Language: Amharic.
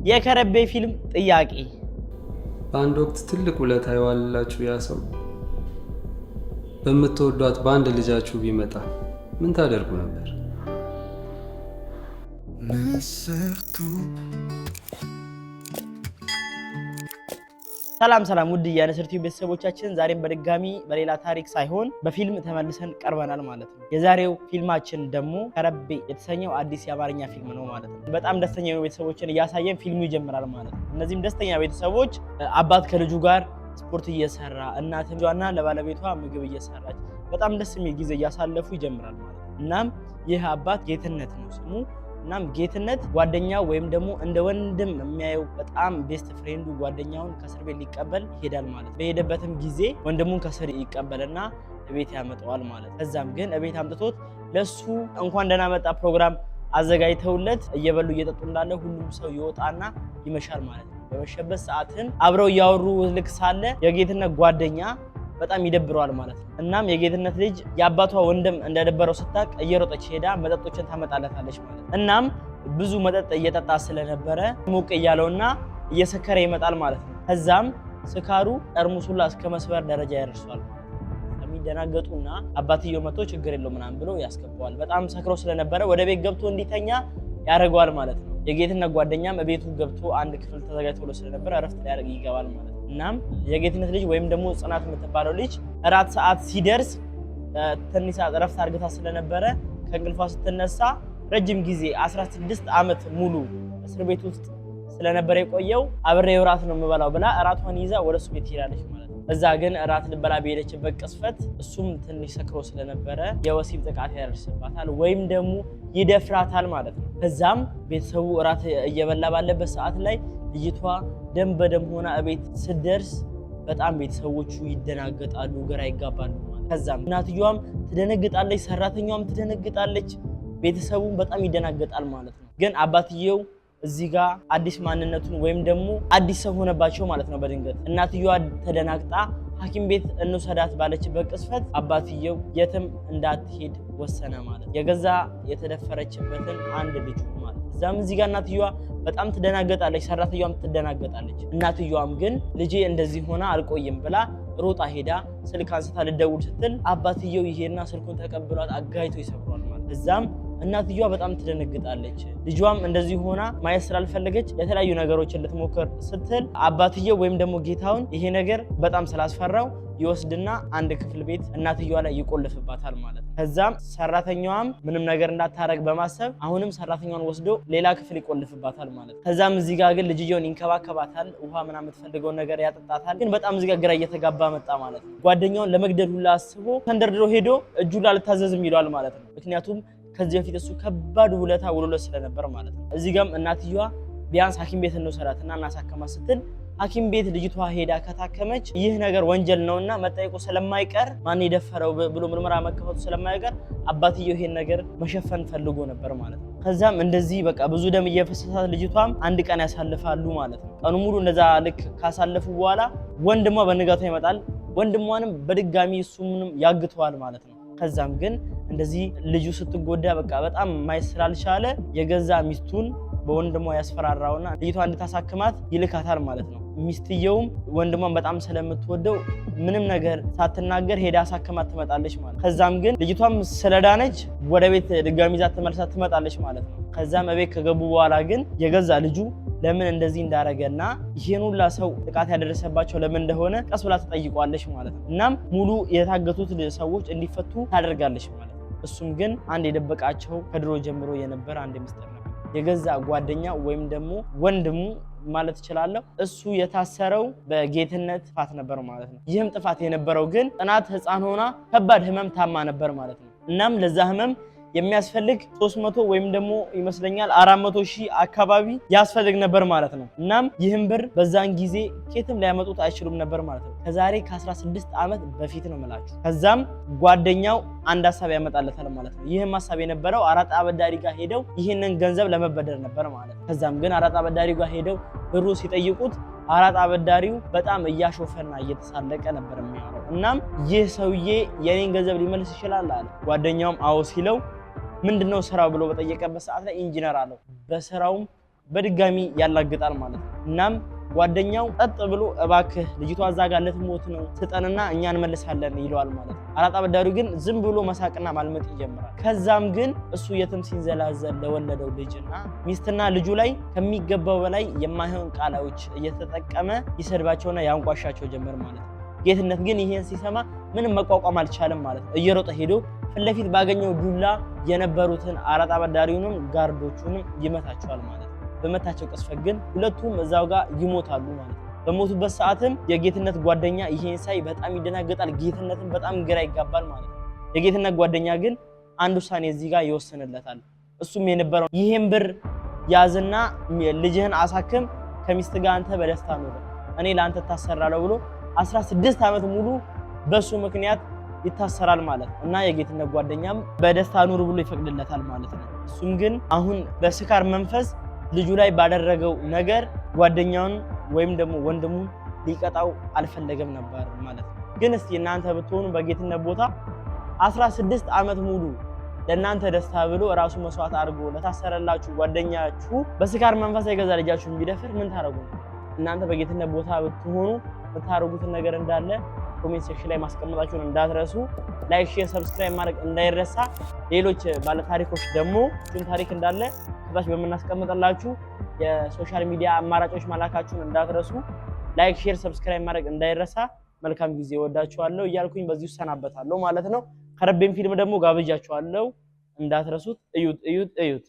የከረቤ ፊልም ጥያቄ። በአንድ ወቅት ትልቅ ውለታ የዋለላችሁ ያ ሰው በምትወዷት በአንድ ልጃችሁ ቢመጣ ምን ታደርጉ ነበር? ሰላም ሰላም፣ ውድ የንስር ቲዩብ ቤተሰቦቻችን፣ ዛሬም በድጋሚ በሌላ ታሪክ ሳይሆን በፊልም ተመልሰን ቀርበናል ማለት ነው። የዛሬው ፊልማችን ደግሞ ከረቤ የተሰኘው አዲስ የአማርኛ ፊልም ነው ማለት ነው። በጣም ደስተኛ የሆኑ ቤተሰቦችን እያሳየን ፊልሙ ይጀምራል ማለት ነው። እነዚህም ደስተኛ ቤተሰቦች አባት ከልጁ ጋር ስፖርት እየሰራ፣ እናት ልጇና ለባለቤቷ ምግብ እየሰራች በጣም ደስ የሚል ጊዜ እያሳለፉ ይጀምራል ማለት ነው። እናም ይህ አባት ጌትነት ነው ስሙ። እናም ጌትነት ጓደኛ ወይም ደግሞ እንደ ወንድም የሚያየው በጣም best friend ኡ ጓደኛውን ከእስር ቤት ሊቀበል ይሄዳል ማለት ነው። በሄደበትም ጊዜ ወንድሙን ከእስር ይቀበልና እቤት ያመጣዋል ማለት ነው። ከዛም ግን እቤት አምጥቶት ለሱ እንኳን ደህና መጣ ፕሮግራም አዘጋጅተውለት እየበሉ እየጠጡ እንዳለ ሁሉም ሰው ይወጣና ይመሻል ማለት ነው። በመሸበት ሰዓትም አብረው እያወሩ ልክ ሳለ የጌትነት ጓደኛ በጣም ይደብረዋል ማለት ነው። እናም የጌትነት ልጅ የአባቷ ወንድም እንደደበረው ስታቅ እየሮጠች ሄዳ መጠጦችን ታመጣለታለች ማለት ነው። እናም ብዙ መጠጥ እየጠጣ ስለነበረ ሞቅ እያለውና እየሰከረ ይመጣል ማለት ነው። ከዛም ስካሩ ጠርሙሱላ እስከ መስበር ደረጃ ያደርሷል። የሚደናገጡና አባትየው መጥቶ ችግር የለው ምናምን ብሎ ያስገባዋል። በጣም ሰክሮ ስለነበረ ወደ ቤት ገብቶ እንዲተኛ ያደርገዋል ማለት ነው። የጌትነት ጓደኛም ቤቱ ገብቶ አንድ ክፍል ተዘጋጅቶ ስለነበረ እረፍት ሊያደርግ ይገባል ማለት ነው። እናም የጌትነት ልጅ ወይም ደግሞ ጽናት የምትባለው ልጅ እራት ሰዓት ሲደርስ ትንሽ ሰዓት እረፍት አርግታ ስለነበረ ከእንቅልፏ ስትነሳ ረጅም ጊዜ 16 ዓመት ሙሉ እስር ቤት ውስጥ ስለነበረ የቆየው አብሬ እራት ነው የምበላው ብላ እራቷን ይዛ ወደ እሱ ቤት ትሄዳለች ማለት ነው። እዛ ግን እራት ልበላ በሄደችበት ቅስፈት እሱም ትንሽ ሰክሮ ስለነበረ የወሲብ ጥቃት ያደርስባታል ወይም ደግሞ ይደፍራታል ማለት ነው። ከዛም ቤተሰቡ እራት እየበላ ባለበት ሰዓት ላይ ልጅቷ ደም በደም ሆና እቤት ስትደርስ በጣም ቤተሰቦቹ ይደናገጣሉ፣ ግራ ይጋባሉ። ከዛም እናትየዋም ትደነግጣለች፣ ሰራተኛዋም ትደነግጣለች፣ ቤተሰቡም በጣም ይደናገጣል ማለት ነው። ግን አባትየው እዚህ ጋር አዲስ ማንነቱን ወይም ደግሞ አዲስ ሰው ሆነባቸው ማለት ነው። በድንገት እናትየዋ ተደናግጣ ሐኪም ቤት እንውሰዳት ባለችበት ቅስፈት አባትየው የትም እንዳትሄድ ወሰነ ማለት የገዛ የተደፈረችበትን አንድ ልጁ ማለት። እዛም እዚህ ጋር እናትየዋ በጣም ትደናገጣለች፣ ሰራተኛዋም ትደናገጣለች። እናትየዋም ግን ልጄ እንደዚህ ሆና አልቆይም ብላ ሮጣ ሄዳ ስልክ አንስታ ልደውል ስትል አባትየው ይሄና ስልኩን ተቀብሏት አጋይቶ ይሰብሯል ማለት። እዛም እናትየዋ በጣም ትደነግጣለች። ልጇም እንደዚህ ሆና ማየት ስላልፈለገች የተለያዩ ነገሮችን ልትሞክር ስትል አባትየው ወይም ደግሞ ጌታውን ይሄ ነገር በጣም ስላስፈራው ይወስድና አንድ ክፍል ቤት እናትየዋ ላይ ይቆልፍባታል ማለት ነው። ከዛም ሰራተኛዋም ምንም ነገር እንዳታረግ በማሰብ አሁንም ሰራተኛዋን ወስዶ ሌላ ክፍል ይቆልፍባታል ማለት ነው። ከዛም እዚህ ጋር ግን ልጅየውን ይንከባከባታል፣ ውሃ ምናምን የምትፈልገውን ነገር ያጠጣታል። ግን በጣም እዚህ ጋር ግራ እየተጋባ መጣ ማለት ነው። ጓደኛውን ለመግደል ሁላ አስቦ ተንደርድሮ ሄዶ እጁ ላልታዘዝም ይለዋል ማለት ነው። ምክንያቱም ከዚህ በፊት እሱ ከባድ ውለታ ውሎለት ስለነበር ማለት ነው። እዚህ ጋም እናትየዋ ቢያንስ ሐኪም ቤት እንውሰዳትና እናሳከማት ስትል ሐኪም ቤት ልጅቷ ሄዳ ከታከመች ይህ ነገር ወንጀል ነውና መጠየቁ ስለማይቀር ማን የደፈረው ብሎ ምርመራ መከፈቱ ስለማይቀር አባትየው ይሄን ነገር መሸፈን ፈልጎ ነበር ማለት ነው። ከዛም እንደዚህ በቃ ብዙ ደም እየፈሰሳት ልጅቷም አንድ ቀን ያሳልፋሉ ማለት ነው። ቀኑ ሙሉ እንደዛ ልክ ካሳለፉ በኋላ ወንድሟ በንጋቷ ይመጣል። ወንድሟንም በድጋሚ እሱንም ያግተዋል ማለት ነው። ከዛም ግን እንደዚህ ልጁ ስትጎዳ በቃ በጣም ማየት ስላልቻለ የገዛ ሚስቱን በወንድሟ ያስፈራራውና ልጅቷ እንድታሳክማት ይልካታል ማለት ነው። ሚስትየውም ወንድሟን በጣም ስለምትወደው ምንም ነገር ሳትናገር ሄዳ አሳክማት ትመጣለች ማለት። ከዛም ግን ልጅቷም ስለዳነች ወደ ቤት ድጋሚ ይዛት ተመልሳ ትመጣለች ማለት ነው። ከዛም እቤት ከገቡ በኋላ ግን የገዛ ልጁ ለምን እንደዚህ እንዳረገና ይሄን ሁላ ሰው ጥቃት ያደረሰባቸው ለምን እንደሆነ ቀስ ብላ ትጠይቋለች ማለት ነው። እናም ሙሉ የታገቱት ሰዎች እንዲፈቱ ታደርጋለች ማለት ነው። እሱም ግን አንድ የደበቃቸው ከድሮ ጀምሮ የነበረ አንድ ምስጢር ነበር። የገዛ ጓደኛ ወይም ደግሞ ወንድሙ ማለት እችላለሁ። እሱ የታሰረው በጌትነት ጥፋት ነበር ማለት ነው። ይህም ጥፋት የነበረው ግን ጽናት ሕፃን ሆና ከባድ ህመም ታማ ነበር ማለት ነው። እናም ለዛ ህመም የሚያስፈልግ 300 ወይም ደግሞ ይመስለኛል 400 ሺህ አካባቢ ያስፈልግ ነበር ማለት ነው። እናም ይህም ብር በዛን ጊዜ ኬትም ሊያመጡት አይችሉም ነበር ማለት ነው። ከዛሬ ከ16 ዓመት በፊት ነው የምላችሁ። ከዛም ጓደኛው አንድ ሀሳብ ያመጣለታል ማለት ነው። ይህም ሀሳብ የነበረው አራጣ አበዳሪ ጋር ሄደው ይህንን ገንዘብ ለመበደር ነበር ማለት ነው። ከዛም ግን አራጣ አበዳሪ ጋር ሄደው ብሩ ሲጠይቁት አራጣ አበዳሪው በጣም እያሾፈና እየተሳለቀ ነበር የሚያወራው። እናም ይህ ሰውዬ የኔን ገንዘብ ሊመልስ ይችላል አለ። ጓደኛውም አዎ ሲለው ምንድነው ስራው ብሎ በጠየቀበት ሰዓት ላይ ኢንጂነር አለው። በስራውም በድጋሚ ያላግጣል ማለት ነው። እናም ጓደኛው ጠጥ ብሎ እባክህ ልጅቷ እዛ ጋር ልትሞት ነው ስጠንና እኛ እንመልሳለን ይለዋል ማለት ነው። አራጣ አበዳሪው ግን ዝም ብሎ መሳቅና ማልመጥ ይጀምራል። ከዛም ግን እሱ የትም ሲንዘላዘል ለወለደው ልጅና ሚስትና ልጁ ላይ ከሚገባው በላይ የማይሆን ቃላዎች እየተጠቀመ ይሰድባቸውና ያንቋሻቸው ጀመር ማለት ነው። ጌትነት ግን ይሄን ሲሰማ ምንም መቋቋም አልቻለም ማለት ነው። እየሮጠ ሄዶ ፊት ለፊት ባገኘው ዱላ የነበሩትን አራጣ አበዳሪውንም ጋርዶቹንም ይመታቸዋል ማለት ነው። በመታቸው ቅስፈት ግን ሁለቱም እዛው ጋር ይሞታሉ ማለት ነው። በሞቱበት ሰዓትም የጌትነት ጓደኛ ይሄን ሳይ በጣም ይደናገጣል። ጌትነትን በጣም ግራ ይጋባል ማለት ነው። የጌትነት ጓደኛ ግን አንድ ውሳኔ እዚህ ጋር ይወስንለታል። እሱም የነበረው ይሄን ብር ያዝና ልጅህን አሳክም፣ ከሚስት ጋር አንተ በደስታ ኑር፣ እኔ ለአንተ ታሰራለሁ ብሎ 16 ዓመት ሙሉ በሱ ምክንያት ይታሰራል ማለት ነው። እና የጌትነት ጓደኛም በደስታ ኑር ብሎ ይፈቅድለታል ማለት ነው። እሱም ግን አሁን በስካር መንፈስ ልጁ ላይ ባደረገው ነገር ጓደኛውን ወይም ደግሞ ወንድሙን ሊቀጣው አልፈለገም ነበር ማለት ነው። ግን እስቲ እናንተ ብትሆኑ በጌትነት ቦታ 16 ዓመት ሙሉ ለእናንተ ደስታ ብሎ ራሱ መስዋዕት አድርጎ ለታሰረላችሁ ጓደኛችሁ በስካር መንፈስ የገዛ ልጃችሁን ቢደፍር ምን ታደርጉ ነው? እናንተ በጌትነት ቦታ ብትሆኑ የምታደርጉትን ነገር እንዳለ comment section ላይ ማስቀመጣችሁን እንዳትረሱ። Like፣ share፣ subscribe ማድረግ እንዳይረሳ። ሌሎች ባለታሪኮች ደግሞ እሱን ታሪክ እንዳለ ከታች በምናስቀምጥላችሁ የ social media አማራጮች መላካችሁን እንዳትረሱ። Like፣ share፣ subscribe ማድረግ እንዳይረሳ። መልካም ጊዜ፣ ወዳችኋለሁ እያልኩኝ በዚሁ እሰናበታለሁ ማለት ነው። ከረቤን ፊልም ደግሞ ጋብዣችኋለሁ፣ እንዳትረሱት። እዩት፣ እዩት፣ እዩት።